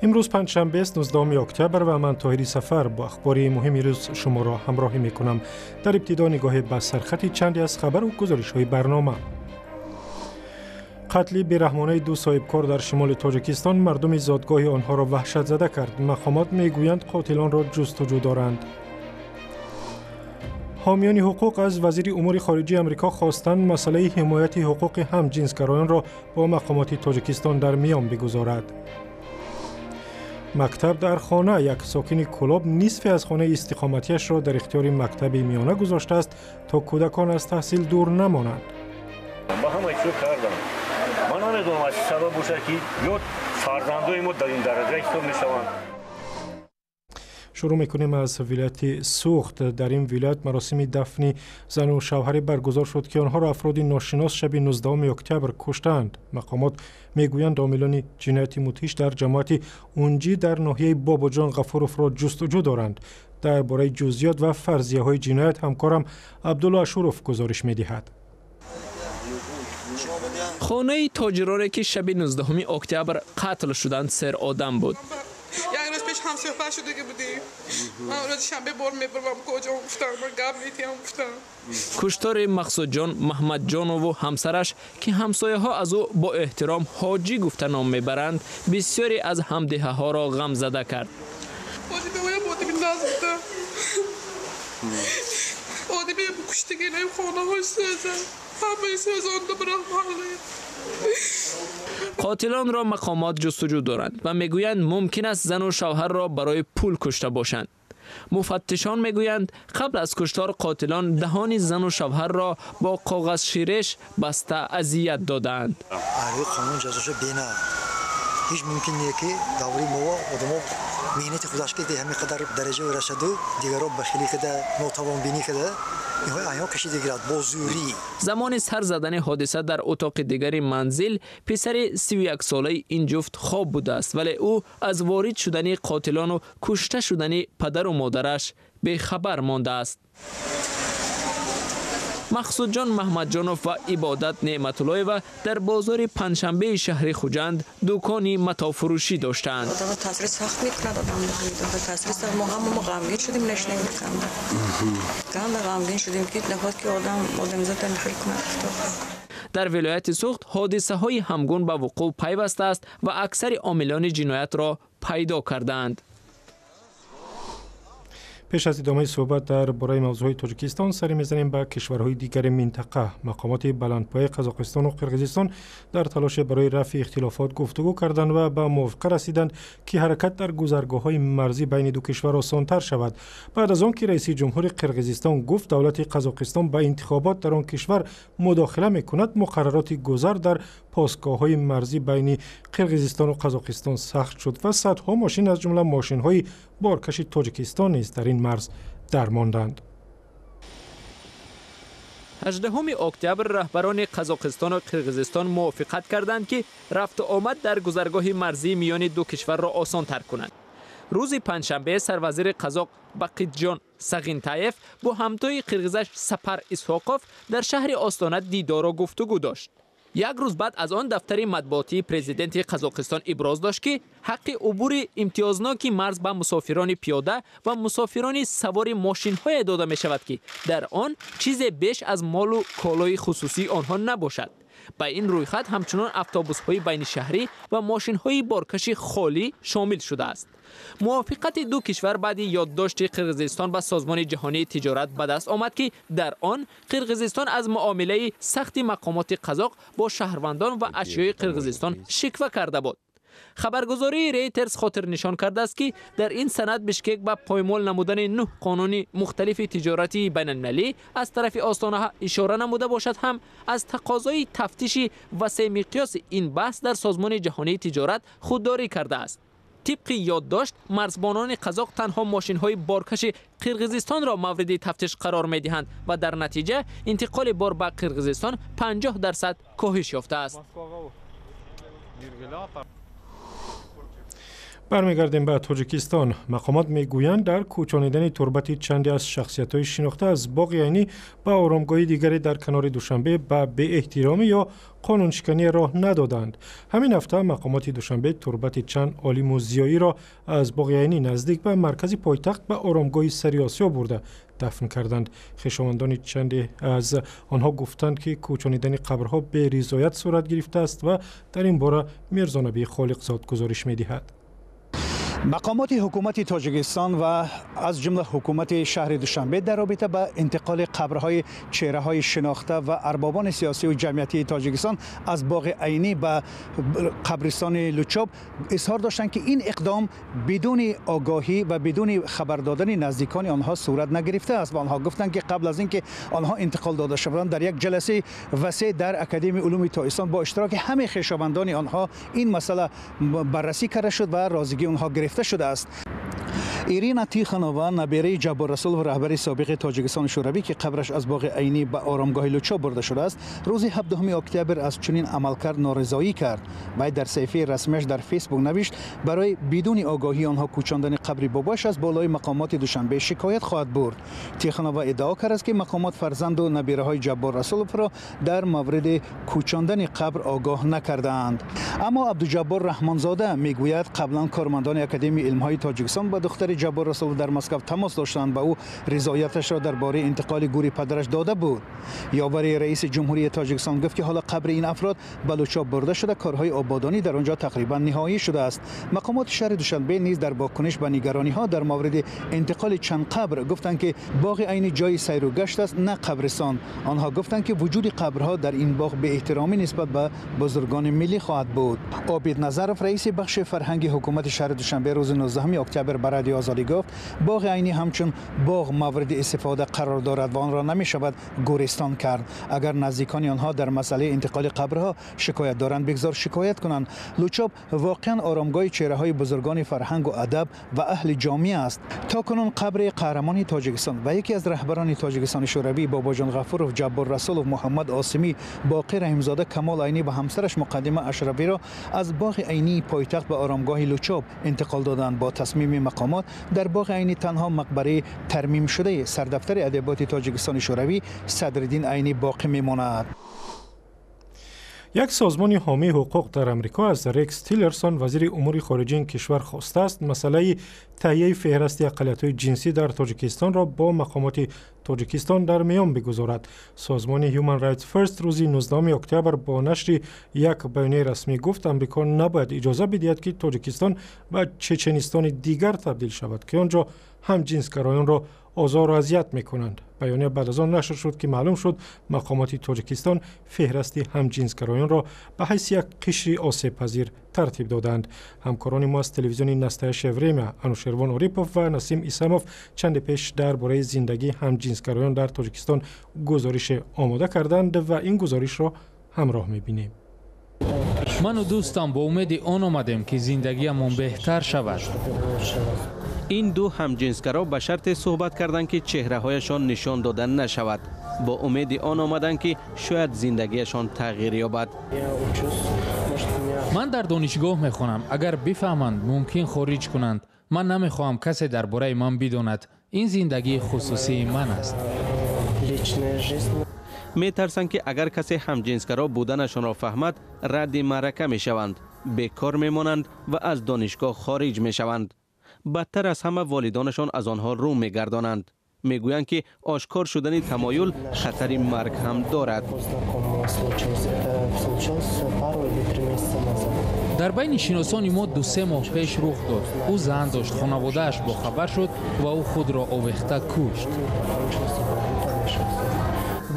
Имрӯз панҷшанбест, 19 октябр, ва ман, Тоҳири Сафар, бо ахбори муҳими рӯз шуморо ҳамроҳӣ мекунам. Дар ибтидо нигоҳе ба сархати чанде аз хабару гузоришҳои барнома. Қатли бераҳмонаи ду соҳибкор дар шимоли Тоҷикистон мардуми зодгоҳи онҳоро ваҳшатзада кард. Мақомот мегӯянд, қотилонро ҷустуҷӯ доранд. Ҳомиёни ҳуқуқ аз вазири умури хориҷии Амрико хостанд, масъалаи ҳимояти ҳуқуқи ҳамҷинсгароёнро бо мақомоти Тоҷикистон дар миён бигузорад. Мактаб дар хона: як сокини Кӯлоб нисфе аз хонаи истиқоматиашро дар ихтиёри мактаби миёна гузоштааст, то кӯдакон аз таҳсил дур намонанд. Ба ҳамаи чиз кардам. Ман намедонам, аз чӣ сабаб бошад, ки ё фарзандои мо дар ин дараҷа ҳисоб мешаванд. Шурӯъ мекунем аз вилояти Суғд. Дар ин вилоят маросими дафни зану шавҳаре баргузор шуд, ки онҳоро афроди ношинос шаби 19 октябр куштаанд. Мақомот мегӯянд, омилони ҷинояти мудҳиш дар ҷамоати Унҷӣ дар ноҳияи Бобоҷон Ғафуровро ҷустуҷӯ доранд. Дар бораи ҷузъиёт ва фарзияҳои ҷиноят ҳамкорам Абдулло Ашуров гузориш медиҳад. Хонаи тоҷироне, ки шаби 19 октябр қатл шуданд, серодам буд. Як рӯз пеш ҳамсӯҳбат шудагӣ будем. Ман рӯзи шанбе бор мебурам, коҷон гуфтам, ман гап метиҳам гуфтам. Куштори Мақсудҷон Маҳмадҷонову ҳамсараш, ки ҳамсояҳо аз ӯ бо эҳтиром Ҳоҷӣ гуфта ном мебаранд, бисёре аз ҳамдиҳаҳоро ғамзада кард. Одами наз буда, одами куштагинаи хонаҳои сӯза, ҳамаи сӯзонда бирам. Қотилонро мақомот ҷустуҷӯ доранд ва мегӯянд, мумкин аст зану шавҳарро барои пул кушта бошанд. Муфаттишон мегӯянд, қабл аз куштор қотилон даҳони зану шавҳарро бо коғазширеш баста азият додаанд. Қонун ҷазоша бена ҳеҷ мумкин не, ки даври мо одамо меҳнати худаш ки ҳамин қадар дараҷа расаду, дигарро бахилӣ када, нотавонбинӣ када, инҳо кашида гирад бо зӯрӣ. Замони сар задани ҳодиса дар утоқи дигари манзил писари 31-солаи ин ҷуфт хоб будааст, вале ӯ аз ворид шудани қотилону кушта шудани падару модараш бехабар мондааст. Мақсудҷон Маҳмадҷонов ва Ибодат Неъматуллоева дар бозори панҷшанбеи шаҳри Хуҷанд дукони матоъфурӯшӣ доштаанд. Одам таъсири сахт мекунад, одам таъсири сахт. Мо ҳама ғамгин шудем, нашнем ганда ғамгин шудем, ки нахост ки одам одамизод хел кунад. Дар вилояти Суғд ҳодисаҳои ҳамгун ба вуқӯъ пайвастааст ва аксари омилони ҷиноятро пайдо кардаанд. Пеш аз идомаи суҳбат дар бораи мавзӯъҳои Тоҷикистон, саре мезанем ба кишварҳои дигари минтақа. Мақомоти баландпояи Қазоқистону Қирғизистон дар талоше барои рафъи ихтилофот гуфтугӯ карданд ва ба мувофиқа расиданд, ки ҳаракат дар гузаргоҳҳои марзӣ байни ду кишвар осонтар шавад. Баъд аз он ки раиси ҷумҳури Қирғизистон гуфт, давлати Қазоқистон ба интихобот дар он кишвар мудохила мекунад, муқаррароти гузар дар постгоҳҳои марзӣ байни Қирғизистону Қазоқистон сахт шуд ва садҳо мошин, аз ҷумла мошинҳои боркаши Тоҷикистон низ дар ин марз дармонданд. 18 октябр раҳбарони Қазоқистону Қирғизистон мувофиқат карданд, ки рафту омад дар гузаргоҳи марзии миёни ду кишварро осонтар кунанд. Рӯзи панҷшанбе сарвазири қазоқ Бақитҷон Сағинтаев бо ҳамтои қирғизаш Сапар Исҳоқов дар шаҳри Остона дидору гуфтугӯ дошт. Як рӯз баъд аз он дафтари матбуотии президенти Қазоқистон иброз дошт, ки ҳаққи убури имтиёзноки марз ба мусофирони пиёда ва мусофирони савори мошинҳое дода мешавад, ки дар он чизе беш аз молу колои хусусии онҳо набошад. Ба ин рӯйхат ҳамчунон автобусҳои байнишаҳрӣ ва мошинҳои боркаши холӣ шомил шудааст. Мувофиқати ду кишвар баъди ёддошти Қирғизистон ба Созмони ҷаҳонии тиҷорат ба даст омад, ки дар он Қирғизистон аз муомилаи сахти мақомоти қазоқ бо шаҳрвандон ва ашёи Қирғизистон шиква карда буд. Хабаргузории Рейтерс хотирнишон кардааст, ки дар ин санад Бишкек ба поймол намудани нӯҳ қонуни мухталифи тиҷоратии байналмилалӣ аз тарафи Остонаҳа ишора намуда бошад ҳам, аз тақозои тафтиши васеъмиқёси ин баҳс дар Созмони ҷаҳонии тиҷорат худдорӣ кардааст. Тибқи ёддошт, марзбонони қазоқ танҳо мошинҳои боркаши Қирғизистонро мавриди тафтиш қарор медиҳанд ва дар натиҷа интиқоли бор ба Қирғизистон 50% коҳиш ёфтааст. Бармегардем ба Тоҷикистон. Мақомот мегӯянд, дар кӯчонидани турбати чанде аз шахсиятҳои шинохта аз боғи Айнӣ ба оромгоҳи дигаре дар канори Душанбе ба беэҳтиромӣ ё қонуншиканӣ роҳ надоданд. Ҳамин ҳафта мақомоти Душанбе турбати чанд олиму зиёиро аз боғи Айнӣ наздик ба маркази пойтахт ба оромгоҳи Сари Осиё бурда дафн карданд. Хешовандони чанде аз онҳо гуфтанд, ки кӯчонидани қабрҳо беризоят сурат гирифтааст ва дар ин бора Мирзонабӣ Холиқзод гузориш медиҳад. Мақомоти ҳукумати Тоҷикистон ва аз ҷумла ҳукумати шаҳри Душанбе дар робита ба интиқоли қабрҳои чеҳраҳои шинохта ва арбобони сиёсию ҷамъиятии Тоҷикистон аз боғи Айнӣ ба қабристони Лучоб изҳор доштанд, ки ин иқдом бидуни огоҳӣ ва бидуни хабар додани наздикони онҳо сурат нагирифтааст ва онҳо гуфтанд, ки қабл аз ин ки онҳо интиқол дода шаванд, дар як ҷаласаи васеъ дар Академияи улуми Тоҷикистон бо иштироки ҳамаи хешовандони онҳо ин масъала баррасӣ карда шуд ва розигии онҳо гирифта шудааст. Ирина Тихонова, набераи Ҷаббор Расулов, раҳбари собиқи Тоҷикистони Шӯравӣ, ки қабраш аз боғи Айнӣ ба оромгоҳи Лучоб бурда шудааст, рӯзи 17 октябр аз чунин амалкард норизоӣ кард. Вай дар саҳифаи расмиаш дар Фейсбук навишт, барои бидуни огоҳии онҳо кӯчондани қабри бобояш аз болои мақомоти Душанбе шикоят хоҳад бурд. Тихонова иддао кардааст, ки мақомот фарзанду набираҳои Ҷаббор Расуловро дар мавриди кӯчондани қабр огоҳ накардаанд. Аммо Абдуҷаббор Раҳмонзода мегӯяд, қаблан кормандони Академияи илмҳои Тоҷикистон ба духтари Ҷаббор Расулов дар Москав тамос доштанд ва ӯ ризояташро дар бораи интиқоли гӯри падараш дода буд. Ёвари раиси ҷумҳурии Тоҷикистон гуфт, ки ҳоло қабри ин афрод ба Лучоб бурда шуда, корҳои ободонӣ дар он ҷо тақрибан ниҳоӣ шудааст. Мақомоти шаҳри Душанбе низ дар вокуниш ба нигарониҳо дар мавриди интиқоли чанд қабр гуфтанд, ки боғи Айнӣ ҷои сайру гашт аст, на қабристон. Онҳо гуфтанд, ки вуҷуди қабрҳо дар ин боғ беэҳтиромӣ нисбат ба бузургони миллӣ хоҳад буд. Обид Назаров, раиси бахши фарҳанги ҳукумати шаҳри Душанбе, рӯзи 19 октябр ба Радиои Озодӣ гуфт, боғи Айнӣ ҳамчун боғ мавриди истифода қарор дорад ва онро намешавад гӯристон кард. Агар наздикони онҳо дар масъалаи интиқоли қабрҳо шикоят доранд, бигзор шикоят кунанд. Лучоб воқеан оромгоҳи чеҳраҳои бузургони фарҳангу адаб ва аҳли ҷомеа аст. То кунун қабри қаҳрамони Тоҷикистон ва яке аз раҳбарони Тоҷикистони Шӯравӣ Бобоҷон Ғафуров, Ҷаббор Расулов, Муҳаммад Осимӣ, Боқир Раҳимзода, Камол Айнӣ ва ҳамсараш Муқаддима Ашрафиро аз боғи Айнии пойтахт ба оромгоҳи Лучоб интиқол доданд. Бо тасмими мақомот дар боғи Айнӣ танҳо мақбараи тармимшудаи сардафтари адабиёти Тоҷикистони Шӯравӣ Садриддин Айнӣ боқӣ мемонад. Як созмони ҳомии ҳуқуқ дар Амрико аз Рекс Тиллерсон, вазири умури хориҷии ин кишвар, хостааст масъалаи таҳияи феҳрасти ақаллиятҳои ҷинсӣ дар Тоҷикистонро бо мақомоти Тоҷикистон дар миён бигузорад. Созмони Human Rights First рӯзи 19 октябр бо нашри як баёнияи расмӣ гуфт, Амрико набояд иҷоза бидиҳад, ки Тоҷикистон ба Чеченистони дигар табдил шавад, ки он ҷо ҳамҷинсгароёнро озору азият мекунанд. Баёния баъд аз он нашр шуд, ки маълум шуд мақомоти Тоҷикистон феҳрасти ҳамҷинсгароёнро ба ҳайси як қишри осебпазир тартиб додаанд. Ҳамкорони мо аз телевизиони «Настоящее время» Анушервон Орипов ва Насим Исамов чанде пеш дар бораи зиндагии ҳамҷинсгароён дар Тоҷикистон гузорише омода карданд ва ин гузоришро ҳамроҳ мебинем. Ману дӯстам бо умеди он омадем, ки зиндагиамон беҳтар шавад. Ин ду ҳамҷинсгаро ба шарте суҳбат карданд, ки чеҳраҳояшон нишон дода нашавад. Бо умеди он омаданд, ки шояд зиндагиашон тағйир ёбад. Ман дар донишгоҳ мехонам. Агар бифаҳманд, мумкин хориҷ кунанд. Ман намехоҳам касе дар бораи ман бидонад. Ин зиндагии хусусии ман аст. Метарсанд, ки агар касе ҳамҷинсгаро буданашонро фаҳмад, радди маърака мешаванд, бекор мемонанд ва аз донишгоҳ хориҷ мешаванд. Бадтар аз ҳама, волидонашон аз онҳо рӯ мегардонанд. Мегӯянд, ки ошкор шудани тамоюл хатари марг ҳам дорад. Дар байни шиносони мо 2-3 моҳ пеш рух дод. Ӯ зан дошт, хонаводааш бохабар шуд ва ӯ худро овехта кушт.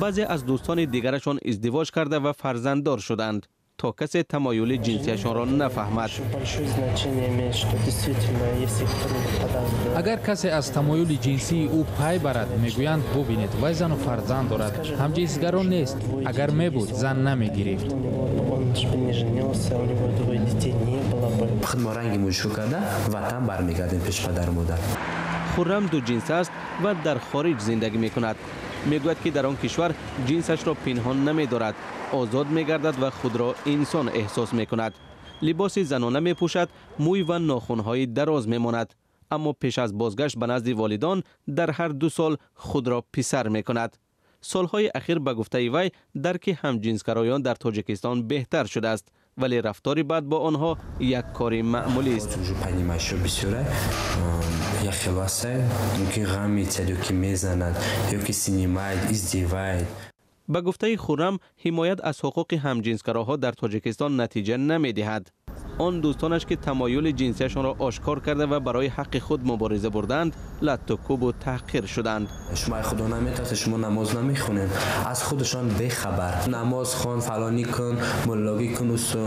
Баъзе аз дӯстони дигарашон издивоҷ карда ва фарзанддор шуданд, то касе тамоюли ҷинсияшонро нафаҳмад. Агар касе аз тамоюли ҷинсии ӯ пай барад, мегӯянд: бубинед, вай зану фарзанд дорад, ҳамҷинсгаро нест. Агар мебуд, зан намегирифт. Худ мо ранги мӯйшӯ карда ватан бармегардем пеш падару модар. Хуррам дуҷинс аст ва дар хориҷ зиндагӣ мекунад. Мегӯяд, ки дар он кишвар ҷинсашро пинҳон намедорад, озод мегардад ва худро инсон эҳсос мекунад. Либоси занона мепӯшад, мӯй ва нохунҳои дароз мемонад. Аммо пеш аз бозгашт ба назди волидон дар ҳар 2 сол худро писар мекунад. Солҳои ахир ба гуфтаи вай дарки ҳамҷинсгароён дар Тоҷикистон беҳтар шудааст, вале рафтори бад бо онҳо як кори маъмулӣ аст. Ба гуфтаи Хуррам, ҳимоят аз ҳуқуқи ҳамҷинсгароҳо дар Тоҷикистон натиҷа намедиҳад. Он дӯстонаш ки тамоюли ҷинсияшонро ошкор карда ва барои ҳаққи худ мубориза бурданд, латтукӯбу таҳқир шуданд. Шумо худо наметарсед, шумо намоз намехонед, аз худашон бехабар. Намоз хон, фалонӣ кун, муллогӣ кун, усу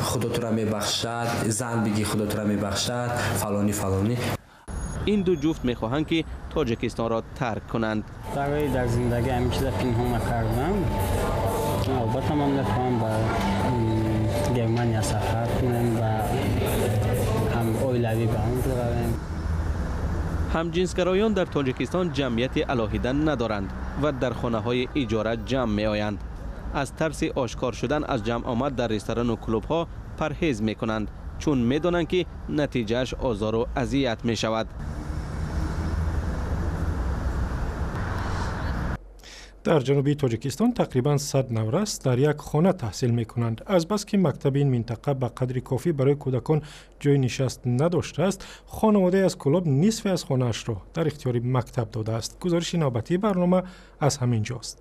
худо туро мебахшад, зан бигӣ худо туро мебахшад, фалонӣ фалонӣ. Ин ду ҷуфт мехоҳанд ки Тоҷикистонро тарк кунанд. Барои дар зиндагӣ ҳамин чиза пинҳон накардам. Албатта ман мехоҳам ба Германия сафар кунем ва ҳам оилавӣ ба он ҷо равем. Ҳамҷинсгароён дар Тоҷикистон ҷамъияти алоҳида надоранд ва дар хонаҳои иҷора ҷамъ меоянд. Аз тарси ошкор шудан аз ҷамъомад дар ресторану клубҳо парҳез мекунанд, чун медонанд ки натиҷааш озору азият мешавад. Дар ҷануби Тоҷикистон тақрибан 100 наврас дар як хона таҳсил мекунанд. Азбаски мактаби ин минтақа ба қадри кофӣ барои кӯдакон ҷойи нишаст надоштааст, хонаводаи аз Кӯлоб нисфе аз хонаашро дар ихтиёри мактаб додааст. Гузориши навбатии барнома аз ҳамин ҷост.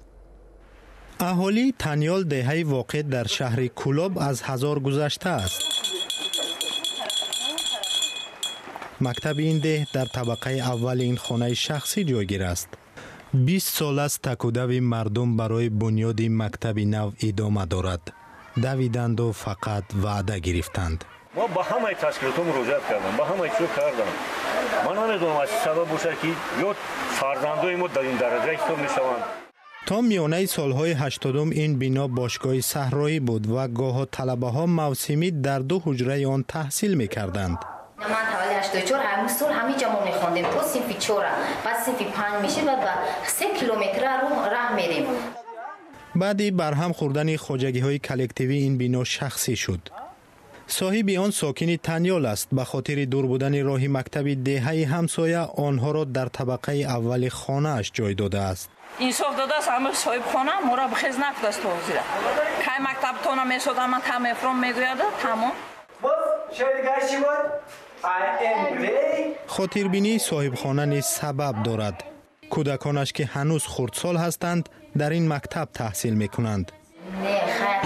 Аҳолии Танёл, деҳаи воқеъ дар шаҳри Кӯлоб, аз 1000 гузаштааст. Мактаби ин деҳ дар табақаи аввали ин хонаи шахсӣ ҷойгир аст. 20 сол аст такудави мардум барои бунёди мактаби нав идома дорад. Давиданду фақат ваъда гирифтанд. Мо ба ҳамаи ташкилотҳо муроҷиат кардам, ба ҳамаи чизо кардам. Ман намедонам аз чӣ сабаб бошад ки ё фарзандои мо дар ин дараҷа ҳисоб мешаванд. То миёнаи солҳои 80-ум ин бино бошгоҳи саҳроӣ буд ва гоҳо талабаҳо мавсимӣ дар 2 ҳуҷраи он таҳсил мекарданд. Ман таваллуд 84, ҳамин сол ҳамин ҷо мо мехондем то синфи 4, баъд синфи 5 мешид, баъд ба 3 километр раҳ мерем. Баъди барҳам хӯрдани хоҷагиҳои коллективӣ ин бино шахсӣ шуд. Соҳиби он сокини Танёл аст. Ба хотири дур будани роҳи мактаби деҳаи ҳамсоя онҳоро дар табақаи аввали хонааш ҷой додааст. Инсоф додааст ҳама соҳибхона моро бихез накардааст то ҳозира. Кай мактабтона месодам, ман та мефуром мегӯяд, тамом. Хотирбинии соҳибхона низ сабаб дорад. Кӯдаконаш ки ҳанӯз хурдсол ҳастанд, дар ин мактаб таҳсил мекунанд. Не, хайр,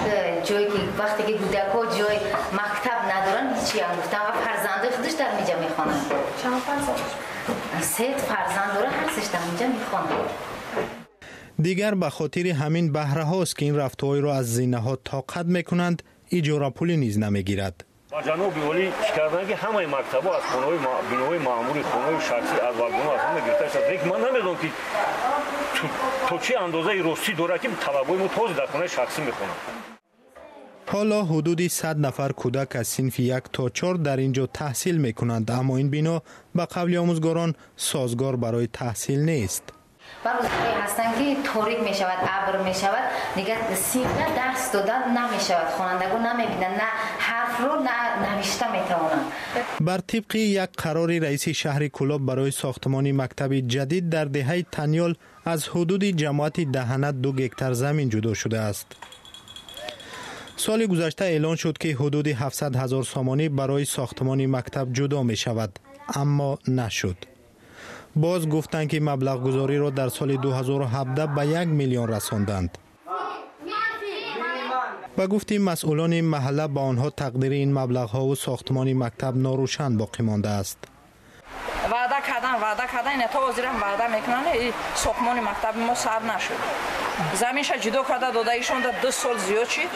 ҷое ки вақте ки кӯдакҳо ҷои мактаб надоранд, ҳеҷ ҳам гуфтам ва фарзандои худаш дар инҷа мехонанд. Чанд фарзанд? 3 фарзанд дорад, ҳар сеш дар инҷа мехонанд. Дигар ба хотири ҳамин баҳраҳост ки ин рафтуҳоеро аз зинаҳо тоқат мекунанд, иҷорапулӣ низ намегирад. Ба ҷаноби олӣ чӣ карданд ки ҳамаи мактабҳо аз хонаҳои биноҳои маъмурӣ, хонаҳои шахсӣ, аз вагонҳо аз ҳама гирифта шудааст. Лекин ман намедонам ки то чӣ андозаи ростӣ дорад ки талабои мо тоза дар хонаи шахсӣ мехонанд. Ҳоло ҳудуди 100 нафар кӯдак аз синфи 1 то 4 дар ин ҷо таҳсил мекунанд, аммо ин бино ба қавли омӯзгорон созгор барои таҳсил нест. Ба рӯзҳое ҳастанд ки торик мешавад, абр мешавад, дигар синф дарс додан намешавад, хонандагон намебинанд, на ҳарфро, на навишта метавонанд. Бар тибқи як қарори раиси шаҳри Кӯлоб барои сохтмони мактаби ҷадид дар деҳаи Танёл аз ҳудуди ҷамоати Даҳана 2 гектар замин ҷудо шудааст. Соли гузашта эълон шуд ки ҳудуди 700 000 сомонӣ барои сохтмони мактаб ҷудо мешавад, аммо нашуд. Боз гуфтанд ки маблағгузориро дар соли 2017 ба 1 миллион расонданд. Ба гуфти масъулони маҳалла ба онҳо тақдири ин маблағҳову сохтмони мактаб норӯшан боқӣ мондааст. Ваъда кардан, ина то ҳозирам ваъда мекунанд, сохтмони мактаби мо сар нашуд. Заминша ҷудо карда додаишонда 2 сол зиёд шид,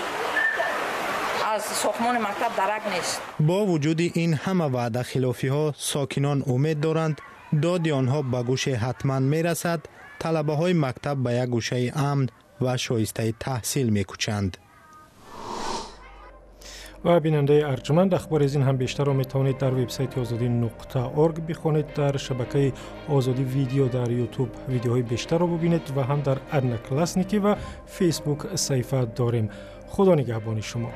аз сохтмони мактаб дарак нест. Бо вуҷуди ин ҳама ваъдахилофиҳо сокинон умед доранд доди онҳо ба гӯше ҳатман мерасад, талабаҳои мактаб ба як гӯшаи амн ва шоистаи таҳсил мекӯчанд. Ва бинандаи арҷманд, ахбори аз ин ҳам бештарро метавонед дар вебсайти озодӣ.org бихонед, дар шабакаи Озодӣ видео дар YouTube видеоҳои бештарро бубинед ва ҳам дар Одноклассники ва Фейсбук саҳифа дорем. Худо нигаҳбони шумо.